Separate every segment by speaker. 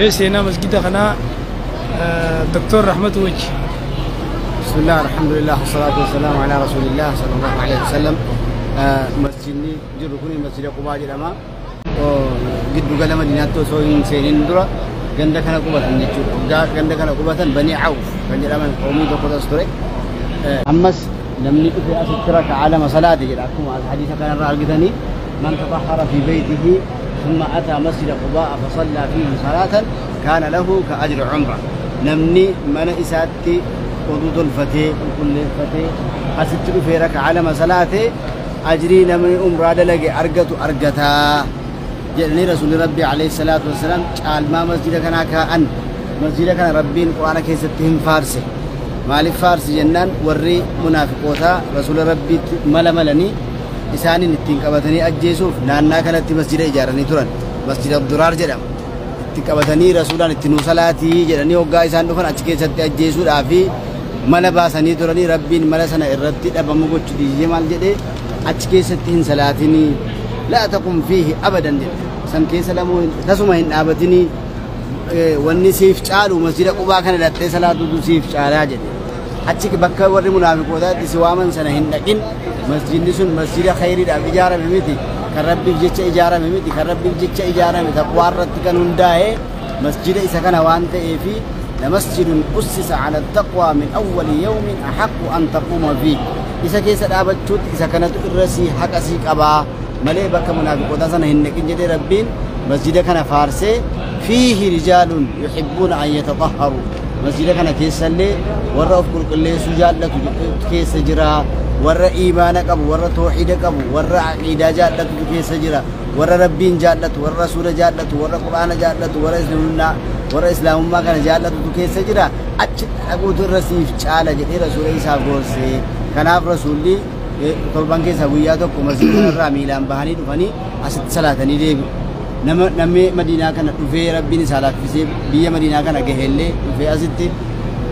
Speaker 1: Mee seenaa masgida kanaa Doktor Rahmatu wajji.
Speaker 2: بسم الله، الحمد لله، والصلاة والسلام على رسول الله صلى الله عليه وسلم. Masjidni jiru kun masjida Qubaa jedhama. Giddu gala Madiinaatti osoo hin seenin dura ganda kana qubatan jechuudha. Waggaa ganda kana qubatan Banii Awf kan jedhaman qoomii tokkotu as ture. Ammas namni dhufe asitti raka'aa lama salaate jedha, akkuma hadiisa kanarraa argitanii, من تطهر في بيته ثم أتى مسجد قباء فصلى فيه صلاة كان له كأجر عمرة. Namni mana isaatti oduu tolfatee qulqulleeffatee asitti dhufee raka'aa lama salaate, ajrii namni umraa dalage argatu argataa jedhanii Rasuulli Rabbii alayhi salaatu wassalaam caalmaa masjida kanaa kaa'an. Masjida kana Rabbiin Quraana keessatti hin faarse. Maaliif faarse jennaan, warri munaafiqootaa Rasuula Rabbiitti mala malanii isaaniin ittiin qabatanii ajjeesuuf naannaa kanatti masjida ijaaranii turan. Masjida Duraar jedhama. Itti qabatanii Rasuulaan itti nuu salaatii jedhanii, hoggaa isaan dhufan achi keessatti ajjeesuudhaa fi mala baasanii turanii. Rabbiin mala sana irratti dhabamu gochuu dhiisee maal jedhee? Achi keessatti hin salaatinii, لا تقم فيه أبدا jedhe. San keessa lamuu tasuma hin dhaabatinii, wanni siif caalu masjida Qubaa kana dhattee salaatutu siif caalaa jedhe. Achi bakka warri munaafiqootaa itti si waaman sana hin dhaqin. Masjidni sun masjida khayriidhaaf ijaarame miti, kan Rabbiif jecha ijaarame miti. Kan Rabbiif jecha ijaarame, taqwaa irratti kan hundaa'e masjida isa kana waan ta'eefi, لمسجد أسس على التقوى من أول يوم أحق أن تقوم فيه. Isa keessa dhaabachuutti isa kanatu irra sii haqa sii qabaa malee bakka munaafiqoota sana hin dhaqin jedhee. Rabbiin masjida kana faarsee, فيه رجال يحبون أن يتطهروا, masjida kana keessallee warra of qulqulleessuu jaallatu keessa jira, warra iimaana qabu, warra toohida qabu, warra aqiidaa jaallatu keessa jira, warra Rabbiin jaallatu, warra Rasuula jaallatu, warra Qur'aana jaallatu, warra Islaamummaa, warra Islaamummaa kana jaallatutu keessa jira. Achi dhaquutu irra siif caala jedhee Rasuula isaa gorsee. Kanaaf Rasuulli torban keessaa guyyaa tokko masjida kanarraa miilaan bahanii dhufanii asitti salaatanii deebi'u. Nama namni Madiinaa kana dhufee Rabbiin isaa laaffisee biyya Madiinaa kana gaheellee dhufee asitti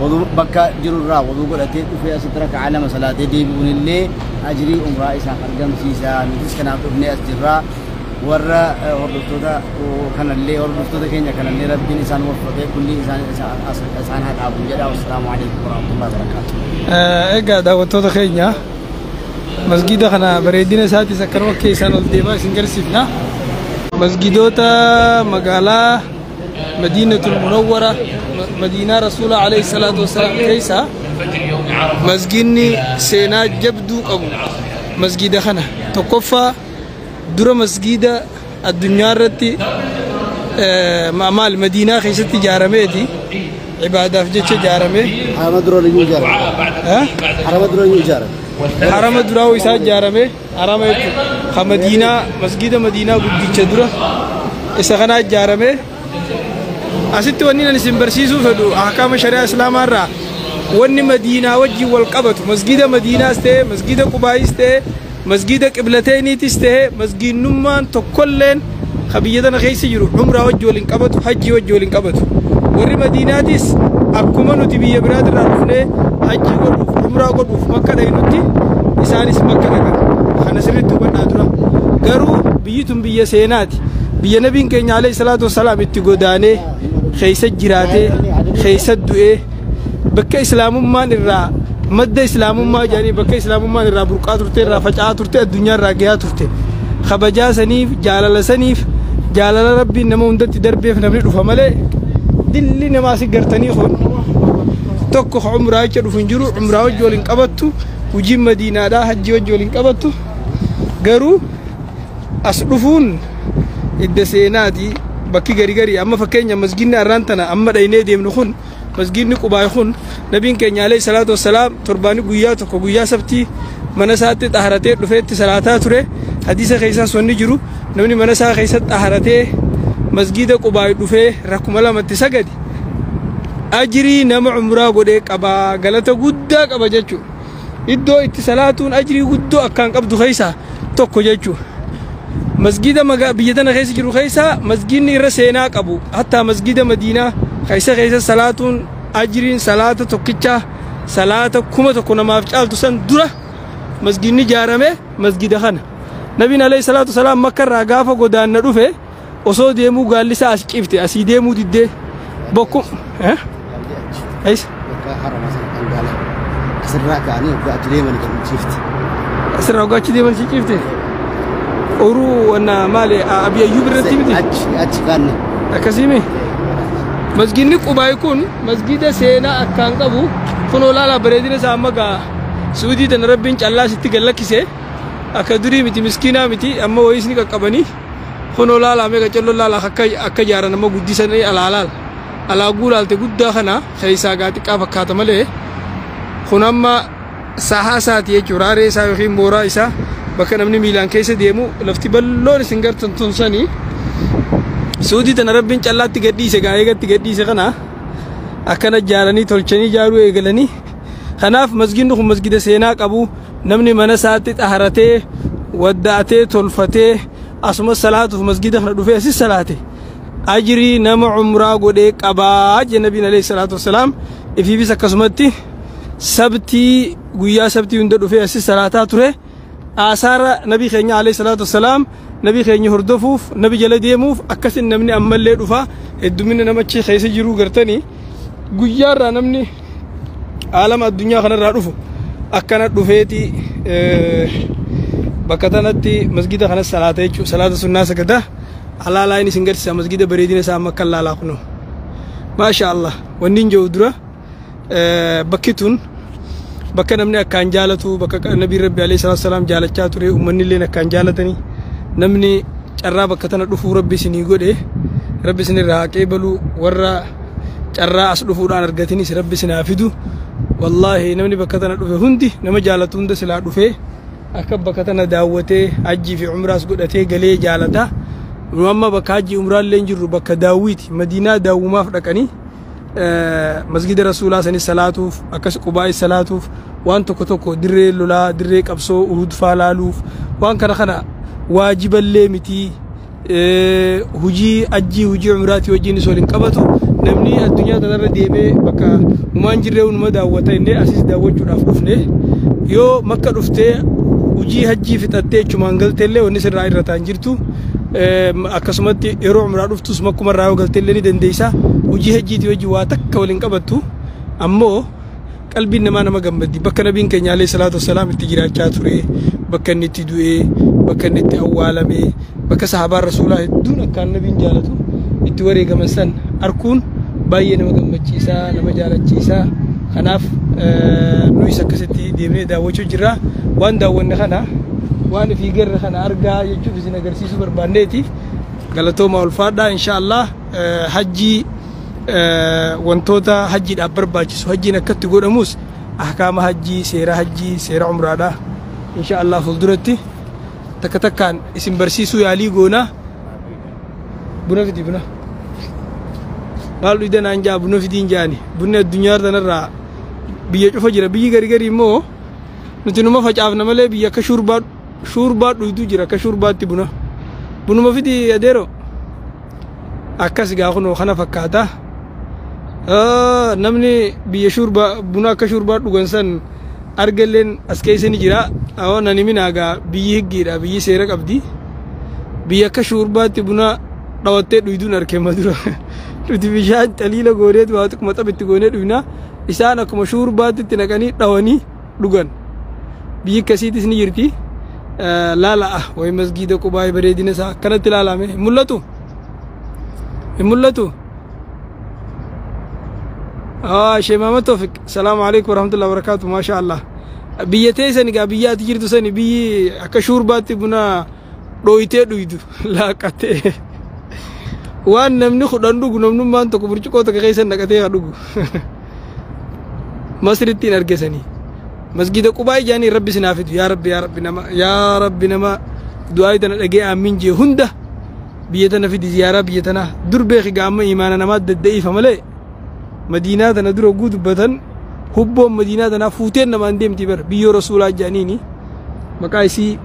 Speaker 2: wuduu bakka jirurraa wuduu godhatee dhufee asitti raka'aa lama salaatee deebi'uun illee ajrii umraa isaaf argamsiisa. Nutis kanaaf dhufnee as jirraa. Warra hordoftoota kanallee, hordoftoota keenya kanallee Rabbiin isaan waffaqee kulli isaan isaan haa dhaabu jedha. والسلام عليكم ورحمة الله وبركاته.
Speaker 1: Egaa daawwattoota keenya, masgida kana bareedina isaatis akkanuma keessaan ol deemaa isin garsiifna. Masgidoota magaalaa Madiinatul Munawwara, Madiinaa Rasuula alayhi salaatu wasalaam keessa masgidni seenaa jabduu qabu masgida kana. Tokkoffaa dura masgida addunyaa irratti maal Madiinaa keessatti ijaarameeti, ibaadaaf jecha ijaarame.
Speaker 2: Harama dura iyyuu ijaarame. Harama dura iyyuu ijaarame.
Speaker 1: Harama duraa isaa ijaarame, harama jechuudha ka Madiinaa, masgida Madiinaa guddicha dura isa kana ijaarame. Asitti wanni ani isin barsiisuu fedhu, ahkaama shari'aa Islaamaa irraa wanni Madiinaa wajjin wal qabatu, masgida Madiinaas ta'e, masgida Qubaayis ta'e, masgida Qiblateeniitis ta'e, masgiinnummaan tokkolleen ka biyya tana keessa jiru umraa wajji waliin qabatu, hajjii wajji waliin qabatu. Warri Madiinaatis akkuma nuti biyya biraatirraa dhufnee hajjii godhuuf, umraa godhuuf Makka dhaynutti isaanis Makka dhaqan. Kana sirriitti hubadhaa dura. Garuu biyyi tun biyya seenaati, biyya nabiin keenya alayhi salaatu wassalaam itti godaanee keessa jiraatee keessa du'ee, bakka Islaamummaan irraa madda Islaamummaa jedhanii, bakka Islaamummaan irraa burqaa turte, irraa faca'aa turte, addunyaa irraa gahaa turte. Kabajaa saniif, jaalala saniif, jaalala Rabbiin nama hundatti darbeef namni dhufa malee, dilli namaa si gartanii kun tokko ka umraa jecha dhufu hin jiru. Umraa wajji waliin qabattu, hojiin Madiinaadhaa hajjii wajji waliin qabattu. Garuu as dhufuun idda seenaati. Bakki gari gari amma fakkeenya masginni arraan tana amma dhaynee deemnu kun, masginni Qubaay kun, nabiin keenya alayhi salaatu wassalaam torbaani guyyaa tokko, guyyaa sabtii, mana isaatti xaharatee dhufeetti salaataa ture. Hadiisa keessaas wanni jiru, namni mana isaa keessatti xaharatee masgida Qubaay dhufee rakkuma lamatti sagadi ajrii nama umraa godhee qabaa, galata guddaa qaba jechuudha. Iddoo itti salaatuun ajrii guddoo akkaan qabdu keessaa tokko jechuudha. Masgida biyya tana keessa jiru keessa masgidni irra seenaa qabu, hattaa masgida Madiinaa keessa keessa salaatuun ajriin salaata tokkicha salaata 1000 namaaf caaltu san dura masgidni ijaarame masgida kana. Nabiin alayhi salaatu wasalaam Makka irraa gaafa godaanna dhufe Osoo deemuu gaalli isaa as ciifte, asii deemuu diddee bokku. Eessa?
Speaker 2: Bakka harama sana kan gaala. Asirraa ka'anii waggaa achi deeman kan ciifte.
Speaker 1: Asirraa waggaa achi deeman ciifte. Oruu wanna maali Abi Ayyuub irratti miti?
Speaker 2: Achi kaanne.
Speaker 1: Akkasiimi? Masgiidni Qubaay kun masgiida seenaa akkaan qabu kun olaalaa bareedina isaa amma gaa Suudii tana Rabbiin callaa sitti gad lakkise akka durii miti, miskiinaa miti, amma wayiis ni qaqqabanii. Kun olaalaa meeqa colloo laalaa akka jaaran amma guddisanii alaa laal alaa guulaalte guddaa kana keessaa gaa xiqqaa fakkaata malee kun amma sahaa isaati jechuudha. Raaree isaa yookiin mooraa isaa bakka namni miilaan keessa deemu lafti bal'oon isin gartan tun sanii. Suudii tana Rabbiin callaatti gadhiise gaa eegatti gadhiise kana akkana ijaaranii tolchanii ijaaruu eegalanii. Kanaaf masgiidni kun masgiida seenaa qabu, namni mana isaatti xaharatee wadda'atee tolfatee asuma salaatuuf masgiida kana dhufee asis salaate ajrii nama umraa godhee qabaa jee nabiin alayhi salaatu wassalaam. Ifiifis akkasumatti sabtii guyyaa sabtii hunda dhufee asis salaataa ture. Aasaara nabii keenya alayhi salaatu wassalaam, nabii keenya hordofuuf, nabi jala deemuuf akkasin namni ammallee dhufa. Heddumina namachi keessa jiruu gartanii guyyaarraa namni aalama addunyaa kanarraa dhufu akkana dhufeeti bakka tanatti masgida kana salaata jechuudha. Salaata sunnaa sagada alaalaa inni isin garsiisa masgida bareedina isaa amma akka laalaa kunoo maasha Allah. Wanni hin jiru dura bakki tun bakka namni akkaan jaalatu, bakka nabiin Rabbi alayhi salaatu wassalaam jaalachaa ture, uummanni illee akkaan jaalatanii namni carraa bakka tana dhufuu Rabbi isinii godhe, Rabbi isinirraa haa qeebalu, warra carraa as dhufuudhaan argatinis Rabbi isin haa fidu. Wallaahi namni bakka tana dhufe hundi nama jaalatu hunda silaa dhufee akka bakka tana daawwatee hajjii fi umraas godhatee galee jaalata. Nu amma bakka hajjii umraallee hin jirru, bakka daawwiiti. Madiinaa daawwumaaf dhaqanii masgida rasuulaa sanis salaatuuf, akkas Qubaa'is salaatuuf, waan tokko tokko dirree lolaa, dirree qabsoo Uhud faa laaluuf. Waan kana kana waajiballee miti, hujii hajjii hujii umraatii wajjiin waliin qabatu. Namni addunyaa tanarra deemee bakka umaan jirree hunuma daawwata innee asis daawwachuudhaaf dhufne. Yoo Makka dhuftee hujii hajjii fixattee achumaan galteellee wanni sirraa irra ta'an jirtu. Akkasumatti yeroo umraa dhuftus makkumarraa yoo galteellee ni dandeessa. Hujii hajjiitii wajji waa takka waliin qabattu. Ammoo qalbiin namaa nama gammaddi bakka nabiin keenya alayhi salaatu wassalaam itti jiraachaa ture, bakka inni itti du'ee, bakka inni itti awwaalame, bakka sahabaan rasuulaa hedduun akkaan nabiin jaalatu itti wareegaman san arkuun baay'ee nama gammachiisaa, nama jaalachiisaa. Kanaaf nuyis akkasitti deemnee daawwachuu jirra. Waan daawwanne kana, waan ifii garre kana argaa jechuuf isin agarsiisuu barbaanneeti. Galatooma, ulfaadhaa. Insha Allah hajjii wantoota hajjiidhaaf barbaachisu, hajjiin akkatti godhamus, ahkaama hajjii, seera hajjii, seera umraadha, insha Allah fuulduratti takka takkaan isin barsiisuu yaalii goona. Buna fidi, buna maal dhuyda naan jaa, buna fidiin jaani. Bunni addunyaa tanarraa biyya cufa jira. Biyyi gari gari immoo nuti numa facaafna malee biyya akka shurbaa shurbaa dhuydu jira, akka shurbaatti buna. Bunuma fidi adeero. Akkas gaa kunoo kana fakkaata. Namni biyya shurbaa buna akka shurbaa dhugan san argalleen as keessa ni jira. Awwa nani minaagaa biyyi higgiidha, biyyi seera qabdi. Biyya akka shurbaatti buna dhawattee dhuyduun arke madura. Nuti bishaan xaliila gooneetu waa xiqquma xaphitti goonee dhuyna. Isaan akkuma shurbaatti itti naqanii dhawanii dhugan. Biyyi akkasiitis ni jirti. Laala'a wayi masgiida Qubaa'ee bareedina isaa akkanatti ilaalame hin mul'atu. Hin mul'atu. Shee Maamad Toofiq. Salaamu alaikum warahmatullahi wabarakatuh. Maasha Allah. Biyya teessan egaa biyya ati jirtu sani biyyi akka shurbaatti buna dhooyitee dhuydu laaqatee. Waan namni 10 dhugu namnummaan tokko burcuqqoo tokko keessa naqatee haa dhugu. Masritti hin argesanii. Masgiida Qubaa ijaanii Rabbi sinaa fidu. Yaa Rabbi, yaa Rabbi, nama, yaa Rabbi, nama du'aa tana dhagee aamiin jee hunda biyya tana fidi, ziyaaraa biyya tana dur beeki gaa. Amma imaana namaa dadda'iifa malee Madiinaa tana dura oguu dubbatan hubboon Madiinaa tanaa fuuteen namaan deemti bara. Biyyoo rasuulaa jedhaniini maqaa isii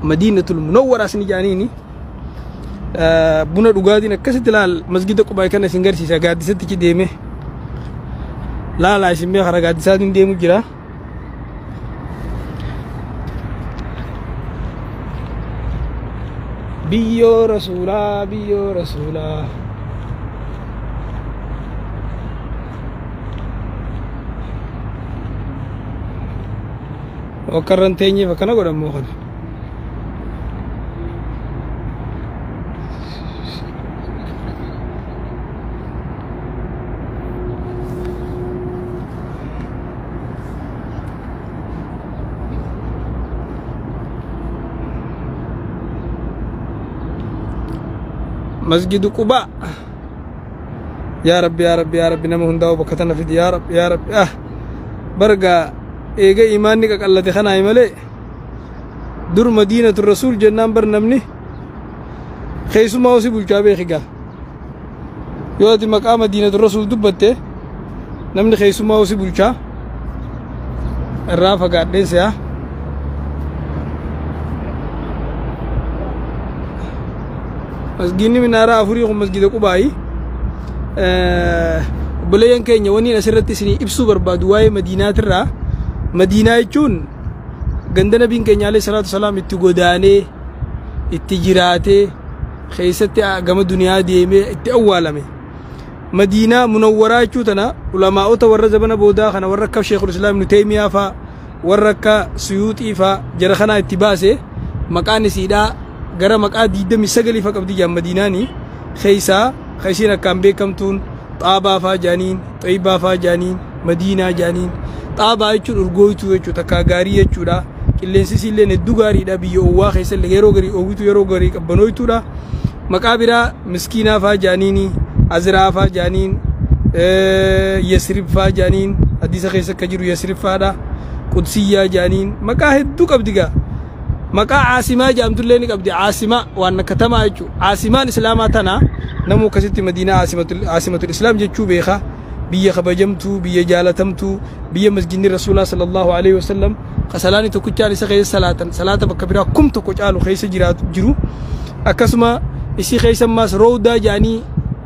Speaker 1: Madiinatul Munawwaraas ni jedhaniini. Buna dhugaatiin akkasitti laal. Masgida Qubaa kana isin garsiisa. Gaaddisatti achi deeme laalaa isin mee karaa gaaddisaatiin deemu jira. Biyyoo rasuulaa, biyyoo rasuulaa. Akka irra hin teenyeef akkana godhammoo kana. Masjidu Qubaa. Yaa Rabbi, yaa Rabbi, yaa Rabbi, nama hundaa'u bakka tana fidi, yaa Rabbi, yaa Rabbi. Ah, bargaa eega imaanni qaqallate kanaa malee dur Madiinatu Rasuul jennaan bar namni keessumaa osi bulchaa beeki gaa. Yoo ati maqaa Madiinatu Rasuul dubbatte namni keessumaa osi bulchaa irraa fagaadheen se'a. Masgiidni minaaraa afurii kun masgiida Qubaayi. Obboleeyyan keenya, wanni asirratti isinii ibsuu barbaadu waa'ee Madiinaatirraa, Madiinaa jechuun ganda nabiin keenya alayhi salaatu wasalaam itti godaanee, itti jiraatee, keessatti gama duniyaa deemee itti awwaalame. Madiinaa Munawwaraa jechuu tana ulamaa'ota warra zabana boodaa kana, warra akka Sheekul Islaam Ibnu Teeymiyaa faa, warra akka Suyuuxii faa, jara kanaa itti baase. Maqaan isiidhaa gara maqaa 29 fa qabdi jaan. Madiinaanii keessaa ka isiin akkaan beekamtuun Xaabaa faa jaaniin, Xaybaa faa jaaniin, Madiinaa jaaniin. Xaabaa jechuun urgooytuu jechuu, takkaa gaarii jechuudha. Qilleensi isiilleen hedduu gaariidha. Biyya oowwaa keessa illee yeroo garii oowwitu, yeroo garii qabbanooytuudha. Maqaa biraa Miskiinaa faa jaaniini, Azraa faa jaaniin, Yasrib faa jaaniin, hadiisa keessa akka jiru Yasrib faadha. Qudsiyyaa jaaniin. Maqaa hedduu qabdi gaa. Maqaa Caasimaa jedhamtullee ni qabdi. Caasimaa waan katamaa jechuudha. Caasimaan Islaamaa tana namuu akkasitti Madiinaa Caasimatul Islaam jechuu beeka. Biyya kabajamtuu, biyya jaalatamtuu, biyya masjidni Rasuulaa sallallahu alaihi wasallam kasalaani tokkichaan isa keessa salaatan salaata bakka biraa 1000 caalu keessa jiraatu jiru. Akkasuma isii keessa ammaas roowdaa jedhanii,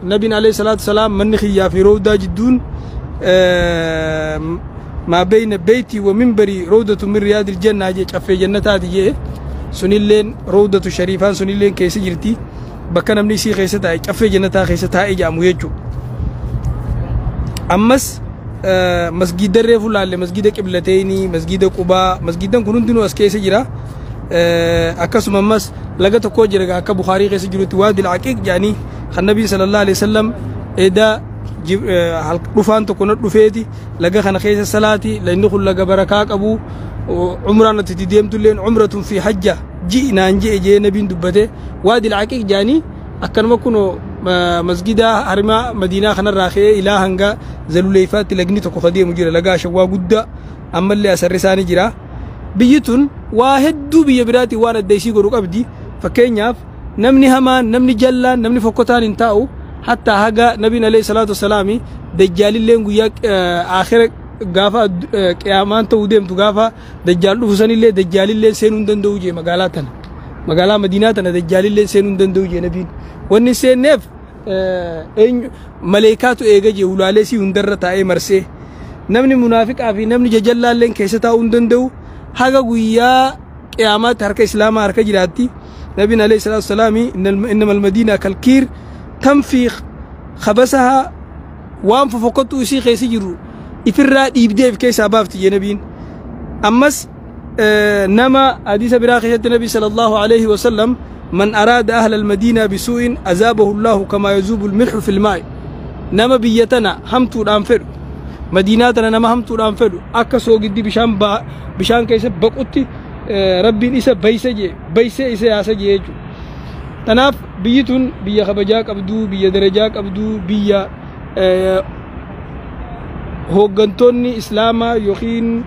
Speaker 1: nabiin alayhi salaatu salaam manni kiyyaa fi roowdaa jidduun, maa bayna beeyti wa minbarii roowdatu min riyaadil jannaa jee, caffee jannataati jee. Sunilleen roowdatu shariifaan sunilleen keessa jirti. Bakka namni isii keessa taa'e caffee jannataa keessa taa'e jedhamu jechuudha. Ammas masgiida reefu laalle, masgiida Qiblateenii, masgiida Qubaa, masgiidan kun hundinuu as keessa jira. Akkasuma ammas laga tokko jira, akka Bukaarii keessa jirutti Waadil Aqiiq jedhanii, kan nabiin sallallahu alaihi wasallam edaa dhufaan tokko na dhufeeti laga kana keessa salaati, lagni kun laga barakaa qabu, umraan ati itti deemtulleen umratun fi hajja ji'i naan je'e jee nabiin dubbate. Waadil Aqiiq jedhanii. Akkanuma kunoo masgida harimaa Madiinaa kanarraa ka'ee ilaa hanga Zaluleeyfaatti lagni tokko ka deemu jira, laga ashawwaa guddaa ammallee asarri isaanii jira. Biyyi tun waa hedduu biyya biraatiin waan adda isii godhu qabdi. Fakkeenyaaf, namni hamaan, namni jallaan, namni fokkotaan hin taa'u. Hatta haga nabiin alayhi salaatu wasalaami dajjaalilleen guyyaa aakhira gaafa qiyaamaan ta'uu deemtu, gaafa dajjaal dhufu sanillee dajjaalilleen seenuu hin danda'u jee. Magaalaa tana, magaalaa Madiinaa tana dajjaalilleen seenuu hin danda'u jee nabiin. Wanni seenneef eenyu maleekaatu eega jee, ulaalee sii hundarra taa'ee marsee. Namni munaafiqaa fi namni jajallaalleen keessa taa'uu hin danda'u. Haga guyyaa qiyaamaatti harka Islaamaa harka jiraatti. Nabiin alayhi salaatu wasalaami innama almadiinaa kalkiir tanfii khabasahaa, waan fofokkottuu isii keessa jiru ifirraa dhiibdeef keessaa baafti jee nabiin. Ammas nama hadiisa biraa keessatti nabi sallallahu alaihi wasallam man araada ahla almadiinaa bisuu'in azaabahu Allahu kamaa yazuubu almilhu fil maa'i, nama biyya tana hamtuudhaan fedhu, Madiinaa tana nama hamtuudhaan fedhu, akka soogiddi bishaan bishaan keessa baqutti Rabbiin isa baysa jee, baysee isa yaasa jee jechuudha. Tanaaf biyyi tun biyya kabajaa qabdu, biyya darajaa qabdu, biyya hooggantoonni Islaamaa yookiin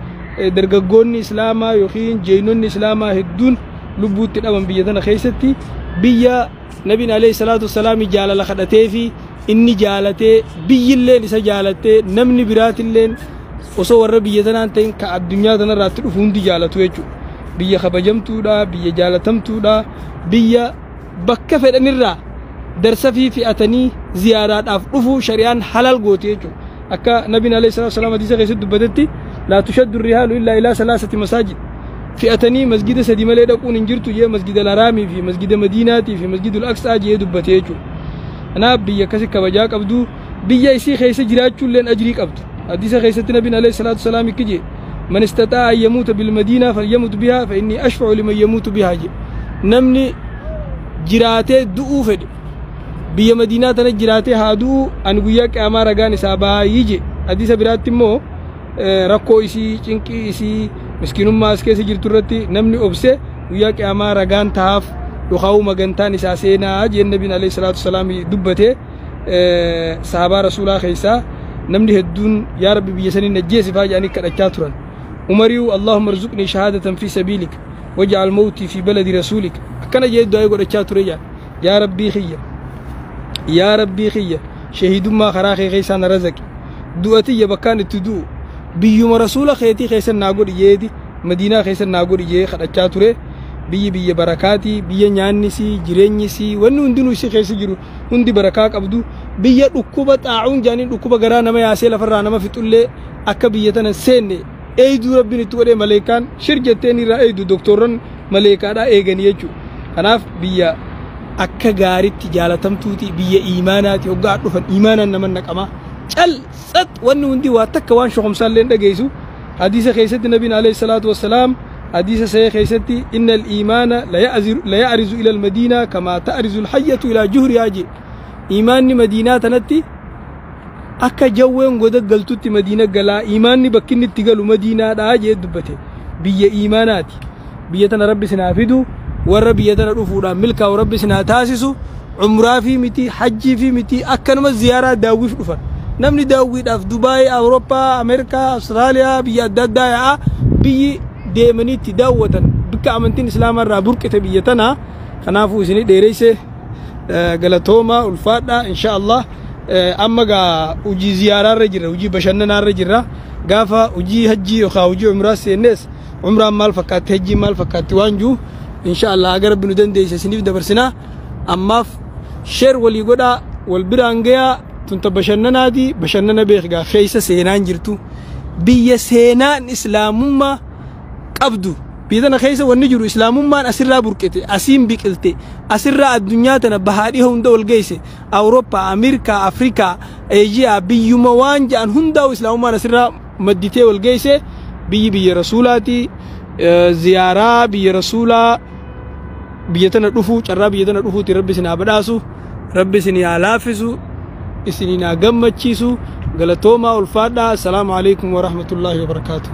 Speaker 1: dargaggoonni Islaamaa yookiin jeenonni Islaamaa hedduun lubbuutti dhaban biyya tana keessatti, biyya nabiin alayhi salaatu wassalaam jaalala kadhatee fi inni jaalatee, biyyilleen isa jaalattee, namni biraatilleen osoo warra biyya tanaan ta'in ka addunyaa tanarraatti dhufu hundi jaalatu jechuudha. Biyya kabajamtuudha, biyya jaalatamtuudha, biyya bakka fedhanirraa darsa fi fe'atanii ziyaaraadhaaf dhufu shari'aan halal gooti jechuudha. Akka nabiin alayhi salaatu wassalaam hadiisa keessatti dubbatetti, laa tushaddu rihaalu illaa ilaa salaasati masaajid. Fe'atanii masgida sadi malee dhaquun hin jirtu jee, Masjida Haraamii fi Masjida Madiinaatii fi Masjidul Aqsaa jee dubbate jechuudha. Kanaaf biyya akkasi kabajaa qabdu, biyya isii keessa jiraachuulleen ajrii qabdu. Hadiisa keessatti Nabiin alayhi salaatu wasalaam ikki jee: "Man istaxaa'a an yamuuta bilmadiinaa falyamut bihaa, fa innii ashfa'u liman yamuutu bihaa" jee. Namni jiraatee du'uu fedhe biyya Madiinaa tana jiraatee haa du'u, ani guyyaa qiyaamaa ragaan isaa baay'ii jee. Hadiisa biraatti immoo rakkoo isii, cinqii isii, miskiinummaa as keessa jirtu irratti namni obse guyyaa qiyaamaa ragaan tahaaf yookaan magantaan isaa seenaa jeen Nabiin alayhi salaatu wasalaam dubbate. Sahabaa rasuulaa keessaa namni hedduun "Yaa Rabbi, biyya sanii najjeesifaa" jedhanii kadhachaa turan. Umariyu "Allahumma rzuqnii shahaadatan fi sabiilik waj'al mawtii fi baladi rasuulik" akkana jee du'aa godhachaa ture jaan. "Yaa Rabbii kiyya, yaa Rabbii kiyya, shahiidummaa karaa kee keessaa na razaqi, du'atiyya bakkaan itti du'u biyyuma rasuula keetii keessa naa godhi" jeeti, Madiinaa keessa naa godhi jee kadhachaa ture. Biyyi biyya barakaatii, biyya nyaannisii, jireenyisii, wanni hundinuu isii keessa jiru hundi barakaa qabdu, biyya dhukkuba xaa'uun jaaniin dhukkuba garaa nama yaasee lafarraa nama fixullee akka biyya tana seenne eeyduu Rabbiin itti godhee, maleekaan shir jetteen irraa eeydu, doktorran maleekaadhaa eeganii jechuudha. Kanaaf biyya akka gaaritti jaalatamtuuti, biyya iimaanaati. Hoggaa dhufan iimaanaan nama naqamaa, cal tsat, wanni hundi waa takka waan shokomsaallee dhageessu. Hadiisa keessatti Nabiin alayhi salaatu wassalaam hadiisa sahih keessatti "Inna al-iimaana la ya'rizu ila al-madiina kamaa ta'rizu al-hayyatu ilaa juhrihaa" je. Iimaanni Madiinaa tanatti akka jawween goda galtutti Madiina galaa, iimaanni bakki inni itti galu Madiinaadhaa jee dubbate. Biyya iimaanaati. Biyya tana Rabbi sinaa fidu, warra biyya tana dhufuudhaan milkaa'u Rabbi sinaa taasisu. Umraa fi miti, hajjii fi miti, akkanuma ziyaaraa daawwiif dhufan. Namni daawwiidhaaf Dubaay, Awurooppaa, Ameerikaa, Awustiraaliyaa, biyya adda addaa yaa'a. Biyyi deemanii itti daawwatan, bikka amantiin Islaamaa irraa burqite biyya tana. Kanaafuu isinii dheereyse, galatooma, ulfaadha. Insha Allah amma gaa hojii ziyaaraarra jirra, hojii bashannanaarra jirra. Gaafa hojii hajjii yookaan hojii umraa seennes, umraan maal fakkaatti, hajjiin maal fakkaatti waan jiru, insha Allah haga Rabbi nu dandeesse isiniif dabarsinaa. Ammaaf share walii godhaa, wal biraan gayaa. Tunta bashannanaati, bashannana beekgaa. Keessa seenaan jirtu, biyya seenaan Islaamummaa qabdu. Biyya tana keessa wanni jiru, Islaamummaan asirraa burqite, asiin biqilte, asirraa addunyaa tana bahaa dhiha hunda wal geesse. Awurooppaa, Ameerikaa, Afrikaa, Eejiyaa, biyyuma waan jedhan hundaa'u Islaamummaan asirraa madditee wal geesse. Biyyi biyya rasuulaati. Ziyaaraa biyya rasuulaa, biyya tana dhufuu, carraa biyya tana dhufuuti Rabbi isin haa badhaasu, Rabbi isin haa laaffisu, isin haa gammachiisu. Galatoomaa, ulfaadhaa. Assalaamu alaikum warahmatullaahi wabarakaatuh.